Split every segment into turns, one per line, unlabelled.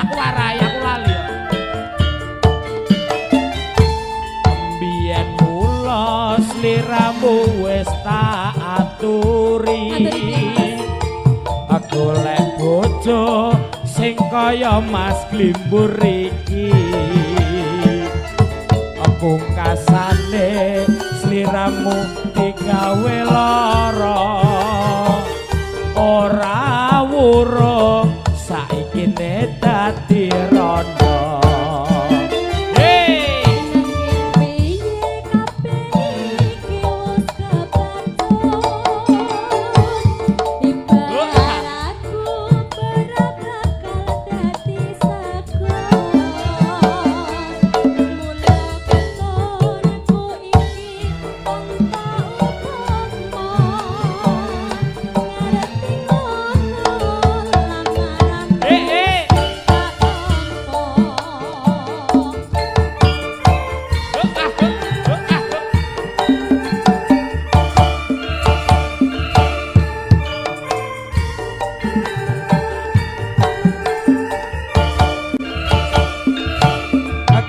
Aku warai, aku lali. Mbiyen mula sliramu wis tak aturi. Aku golek bojo sing kaya Mas Glimbur iki. Pungkasane sliramu digawe lara. Ora wurung saiki ne dadi rondo.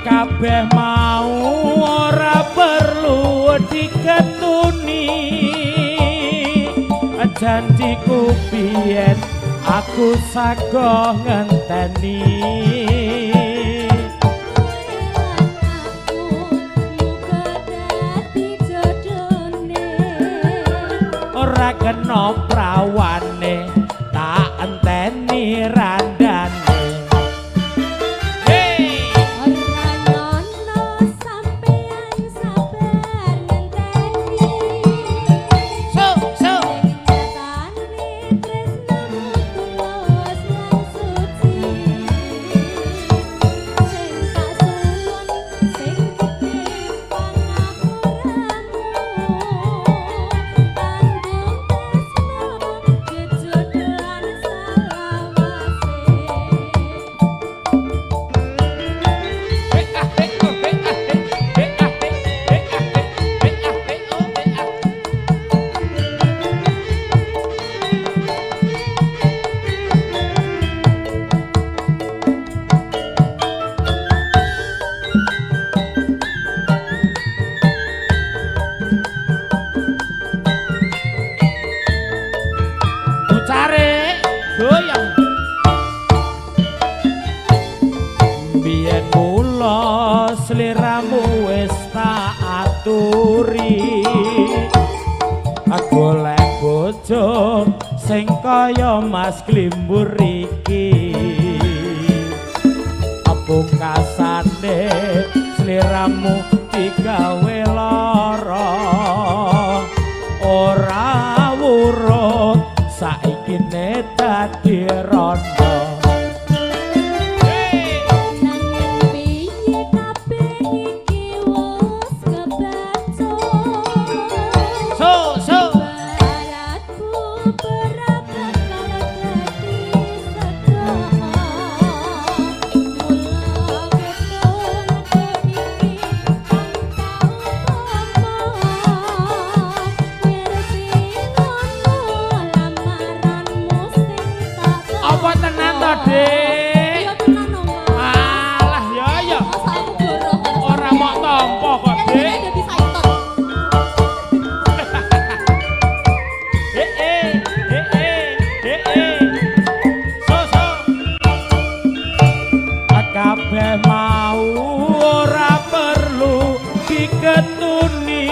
Kabeh mau ora perlu diketuni. Janjiku biyen aku sagoh ngenteni. Ora kena prawane tak enteni randane. Goyang. Biyen mula sliramu wis tak aturi. Golek bojo sing kaya Mas Glimbur iki. Pungkasane sliramu digawe lara. Ora wurung saiki ne dadi rondo.
Nanging piye kabeh iki wis kebacut.
So so
Ibaratku ora bakal dadi sego. Mula ketonku iki kang tau tomo. Ngerti ngono lamaranmu sing tak
Apa tenan to, Dik?
Iya tenan no, Mas.
Alah ya ya.
Masa aku goroh.
Ora mok tampa kok, Dik.
Dadi saiton.
So so. Kabeh mau ora perlu diketuni.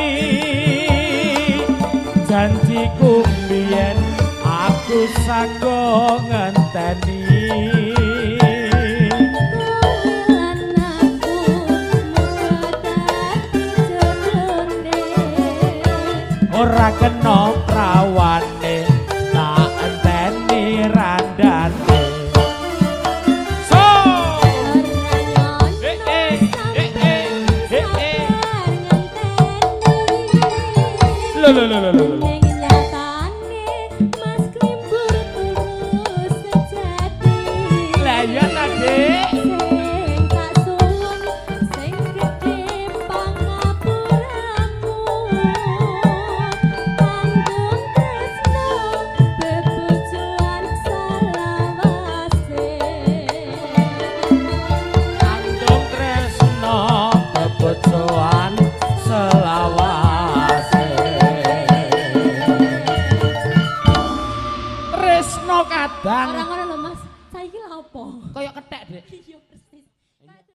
Janjiku mbiyen aku sago ngenteni.
Kowe lan aku muga dadi jodone.
Ora kena prawane tak enteni randane. So
Ora nyono
Eh, eh, eh, eh, eh, eh.
sampeyan sabar ngenteni.
Lho lho lho lho lho.
Ning nyatane Mas Klimbur tulus sejati.
Lah iya ta, Dik?